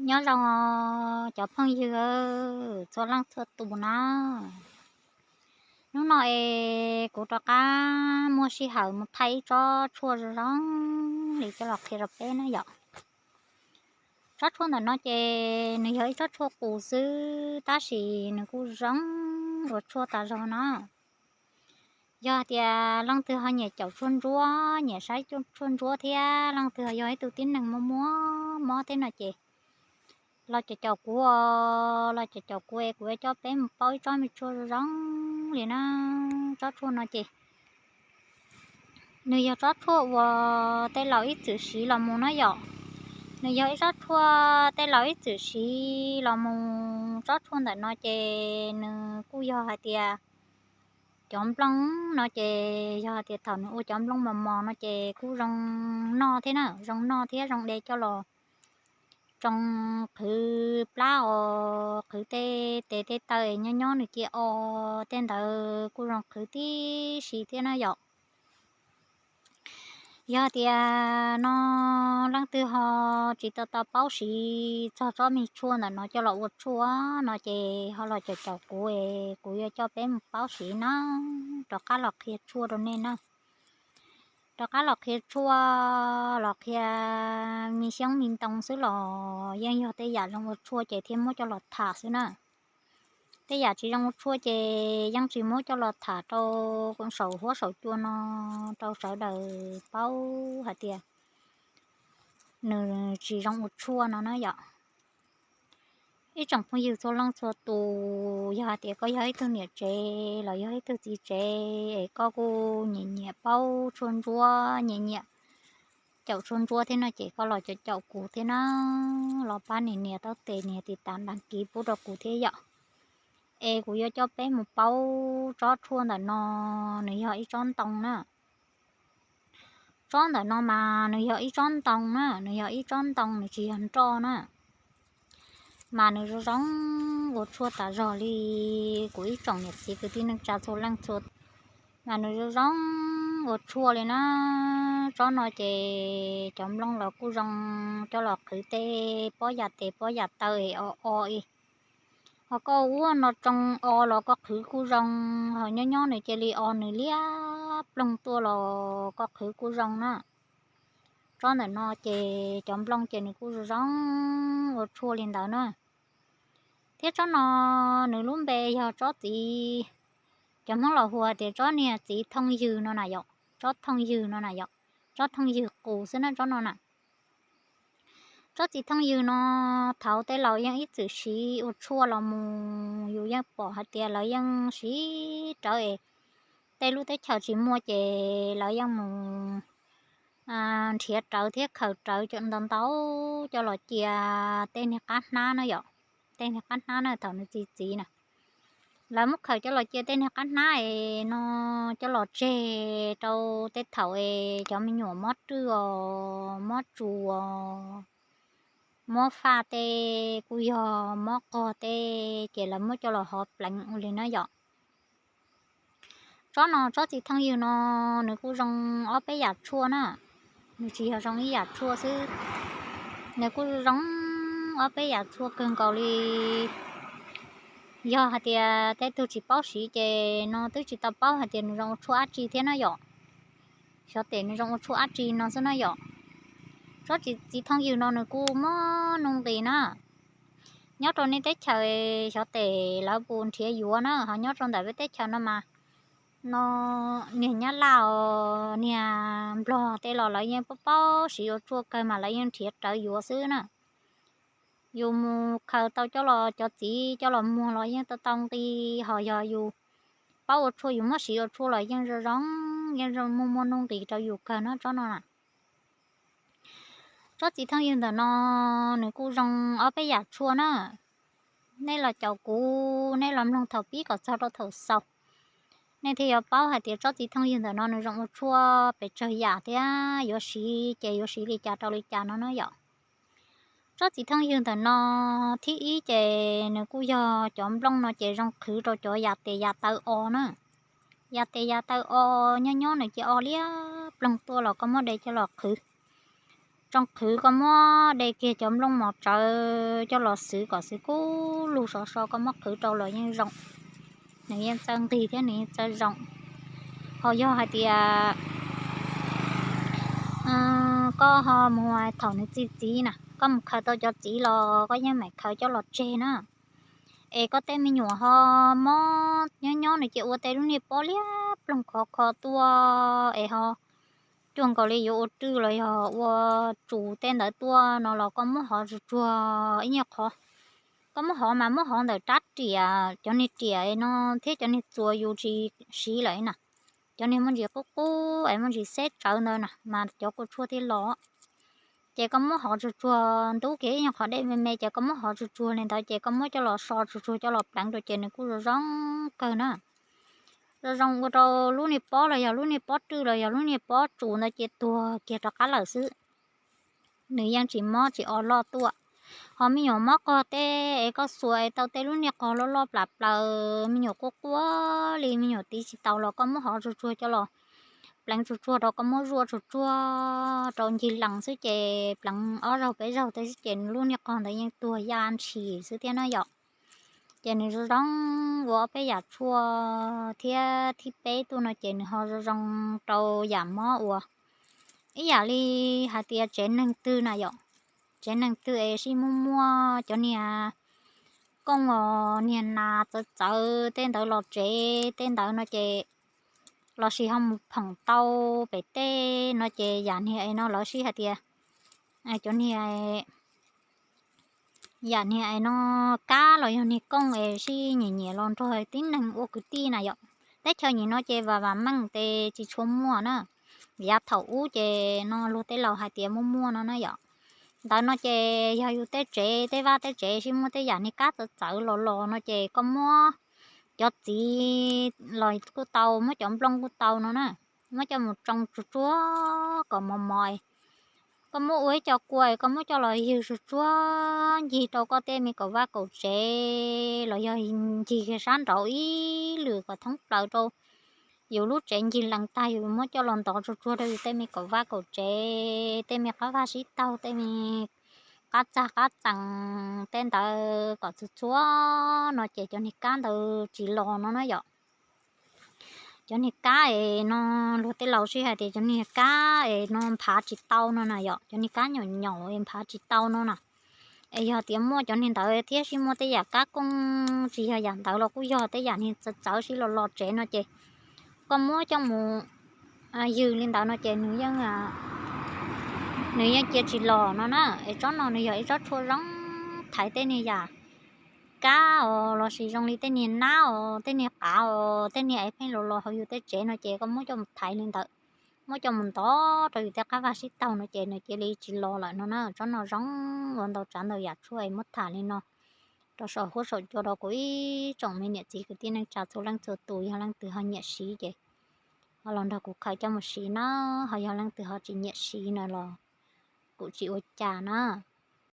Nyob zoo cov phooj ywg txhua leej txhua tus na. Hnub no es kuv rov qab muaj sij hawm mus thaij ib tsob tshuaj zoo zoo li coj los qhia rau peb na yom. Tsob tshuaj ntawm no ces nws yog ib tsob tshuaj qus xwb tab sis nws kuj zoo ua tshuaj tas zog no. Yog tias leej twg ho nyiam caum tshuaj ntsuab, nyiam saib tshuaj ntsuab thiab leej twg ho yog ib tug tib neeg muaj muaj mob thiab no ces los caum caum kuv, los caum caum kuv es kuv yuav coj peb mus paub ib tsob me tshuaj zoo zoo li na. Tsob tshuaj no ces nws yog tsob tshuaj uas tej laus ib txwm siv los mus na yom. Nws yog ib tsob tshuaj tej laus ib txwm siv los mus. Tsob tshuaj ntawm no ces nws kuj yog hais tias cov nplooj no ces yog hais tias thaum nws ua cov nplooj mos mos no ces kuj zoo noj thiab na, zoo noj thiab zoo de coj los tsoo qhwv plab os, qhwv tej tes tej taw es nyob nyob nws cia o, tej ntawd kuj zoo qhwv tib si thiab na yom. Yog tias no leej twg ho tsis tau tau paub siv txog tsob me tshuaj ntawm no coj los ua tshuaj no ces ho los caum caum kuv es kuv yuav coj peb mus paub siv na. Rov qab los qhia tshuaj rau nej na. Rov qab los qhia tshuaj, los qhia me xyoob me ntoo xwb los yeej yog tej yam zoo ua tshuaj ces thiaj muab coj los tham xwb na. Tej yam tsis zoo ua tshuaj ces yeej tsis muab coj los tham rau saum huab saum cua no rau sawv daws paub hais tias nws tsis zoo ua tshuaj no na yom. Ib tsoom phooj ywg txhua leej txhua tus, yog hais tias koj yog ib tug niam tsev los yog ib tug txiv tsev es koj kuj nyiam nyiam paub tshuaj ntsuab, nyiam nyiam caum tshuaj ntsuab thiab no ces koj los caum caum kuv thiab na, los pab nias nias taub tes nias tiv tas đăng ký pub rau kuv thiab yom. Es kuv yuav coj peb mus paub tsob tshuaj ntawm no, nws yog ib tsob ntoo na. Tsob ntawm no mas nws yog ib tsob ntoo na, nws yog ib tsob ntoo, nws tsis yog nroj na. Mas nws zoo zoo ua tshuaj tas zog li kuv ib tsoom niam txiv kwv tij neej tsa txhua leej txhua, mas nws zoo zoo ua tshuaj li na. Tsob no ces cov nplooj los kuj zoo coj los qhwv tej pob yam tes pob yam taw es o o i. Ho koj ua no tsoo o los koj qhwv kuj zoo, ho nyob nyob nws cia li o nws liab ploog tuaj los koj qhwv kuj zoo na. Tsob ntawm no ces cov nplooj ces nws kuj zoo zoo ua tshuaj li ntawd na. Thiab tsob no nws lub npe yog tsob txiv, cov Hmoob los hu tias tsob niag txiv thooj ywg no na yom, tsob thooj ywg no na yom, tsob thooj ywg qus xwb na tsob no na. Tsob txiv thooj ywg no thaum tej laus yeej ib txwm siv ua tshuaj los mus, yus yeej pom hais tias lawv yeej siv rawv es tej lub teb chaws tsis muaj ces lawv yeej mus nrhiav rawv thiab khaws rawv cov ntau ntau coj los cia tej niag qab hnab na yom, tej niag qab hnab na thaum nws txi txiv na. Lawv muab khaws coj los cia tej niag qab hnab es no coj los tseg rau tej thaum es cov me nyuam mob rwj os, mob tsus os, mob faj tej, kuj yog mob qog tej ces lawv muab coj los hov pleev ua li na yom. Tsob no tsob txiv thooj ywg no nws kuj zoo ob peb yam tshuaj na, nws tsis yog zoo ib yam tshuaj xwb, nws kuj zoo ob peb yam tshuaj kawg nkaus li. Yog hais tias tej tug tsis paub siv ces no twb tsis tau paub hais tias nws zoo ua tshuaj dab tsi thiab na yom. Xyov tes nws zoo ua tshuaj dab tsi no xwb na yom. Tsob txiv thooj ywg no nws kuj muaj nuj nqis na. Nyob rau nej teb chaws xyov tes lawv puas nrhiav yuav na, ho nyob rau ntawm peb teb chaws no mas no niag Nyab Laj os niag Nplog tej los lawv yeej paub paub siv ua tshuaj kawg mas lawv yeej nrhiav rawv yuav xwb na. Yus mus khaws tau coj los cov txiv coj los muag los yeej tau tau nqi, ho yog yus paub ua tshuaj yus muab siv ua tshuaj los yeej zoo zoo, yeej zoo muaj muaj nuj nqis rau yus kawg no tsob no na. Tsob txiv thooj ywg ntawm no nws kuj zoo ob peb yam tshuaj na. Nej los caum kuv, nej los mloog thaum pib kom txog rau thaum xaus, nej thiaj yuav paub hais tias tsob txiv thooj ywg ntawm no nws zoo ua tshuaj pes tsawg yam thiab yuav siv ces yuav siv li cas rau li cas no na yom. Tsob txiv thooj ywg ntawm no thib ib ces nws kuj yog cov nplooj no ces zoo qhwv rau cov yam tes yam taw o na. Yam tes yam taw o, nyob nyob nws cia o liab ploog tuaj los koj muab de coj los qhwv. tsoo qhwv koj muab de kiag cov nplooj mos tsawv coj los xwv kom xwv kub lug sov so koj muab qhwv rau los yeej zoo. Nws yeej txawj nqig thiab nws yeej txawj zoo. Ho yog hais tias koj ho mus thaum nws txi txiv na, koj mus khaws tau cov txiv los koj yeej meem khaws coj los tseg na. Es koj tej me nyuam ho mob nyob nyob nws ces ua tej lub niag pob liab ploog khov kho tuaj es ho cuag nkaus li yuav ua rwj los yog ua tsum tej ntawd tuaj no los koj muab hov tsuag tsuag ib nyuag qhov. Koj muab hov mas muab hov ntawm rab riam, cov niag riam no thiab cov niag txuas yus tsis siv lawm na. Cov niag muaj ntsis qub qub es muaj ntsis xeb tsawv ntawd na mas cov kua tshuaj thiaj los. Ces koj muab hov tsuag tsuag ntub kiag ib nyuag qhov dej me me ces koj muab hov tsuag tsuag li ntawd ces koj muab coj los so tsuag tsuag coj los pleev rau ces nws kuj zoo zoo kawg na. Zoo zoo ua rau lub niag pob los yog lub niag pob rwj los yog lub niag pob tsum ntawd ces tuag kiag rov qab lawm xwb. Nws yeej tsis mob tsis o loj tuaj. Ho me nyuam mob qog tej es koj xuas es tau tej lub niag qog loj loj plam plaws, me nyuam quaj quaj li me nyuam tiv tsis tau los koj muab hov tsuag tsuag coj los pleev tsuag tsuag rau koj muab zuaj tsuag tsuag rau ncig lees xwb ces pleev ob zaug peb zaug tej xwb ces lub niag qog ntawd yeej tuag ya ntshis xwb thiab na yom. Ces nws zoo zoo ua ob peb yam tshuaj thiab thib peb tuaj no ces nws ho zoo zoo rau yam mob uas ib yam li hais tias tsev neeg twg na yom. Tsev neeg twg es sib muaj muaj cov niag kooj os niag nas txawv txawv tej ntawd los tsev tej ntawd no ces los sis ho mus phoom tau pem tej no ces yam niag es no lawv sib hais tias cov niag yam niag es no kab los yog niag kooj es sib nyiam nyiam los nrog tib neeg ua kwv tij na yom. Teb chaws nyim no ces vam vam meej tes tsis tshua muaj na. Yav thaum ub ces no luag tej laus hais tias muaj muaj no na yom. Ntawd no ces yog yus tej tsev tej vaj tej tsev sib muaj tej yam niag kab txawv txawv los los no ces koj muab cov txiv los kuj tau, muab cov nplooj kuj tau no na. Muab coj mus tsoo tsuag tsuag kom mos mos. Koj muab ua ib co kua koj muab coj los ywg tsuag tsuag ncig rau koj tej me kaum vaj kaum tsev los yog ncig sab nraud ib lwm kom thoob plaws rau yus lub tsev ncig lees tag yus muab coj los ntov tsuag tsuag rau yus tej me kaum vaj kaum tsev tej me qab vaj sib taug tej me qab txag qab txees tej ntawd kom txhua txhua no ces cov niag kab ntawd tsis los no na yom. Cov niag kab es no luag tej laus sib hais tias cov niag kab es no nphav tsis tau no na yom, cov niag kab nyaum nyaum es nphav tsis tau no na. Es yog tias muaj cov niag ntawd thiab sib muaj tej yam kab kooj tsis yog yam ntawd los kuj yog tej yam niag txawv txawv sib los los tsev no ces koj muab coj mus ywg li ntawd no ces nws yeej nws yeej cia tsis los no na. Es tsob no nws yog ib tsob tshuaj zoo thaiv tej niag yam kab os los sis zoo li tej niag nab os tej niag qav os tej niag es pheej los los hauv yus tej tsev no ces koj muab coj mus thaiv li ntawd, muab coj mus ntov rau yus tej qab vaj sib taug no ces nws cia li tsis los lawm no na. Tsob no zoo ua ntau tsav ntau yam tshuaj es muab tham li no rau saum huab saum cua rau kuv ib tsoom me niam txiv kwv tij neej tsa txhua leej txhua tus, yog leej twg ho nyiam siv ces ho los nrog kuv khaws coj mus siv na, ho yog leej twg ho tsis nyiam siv na los kuv tsis ua cas na.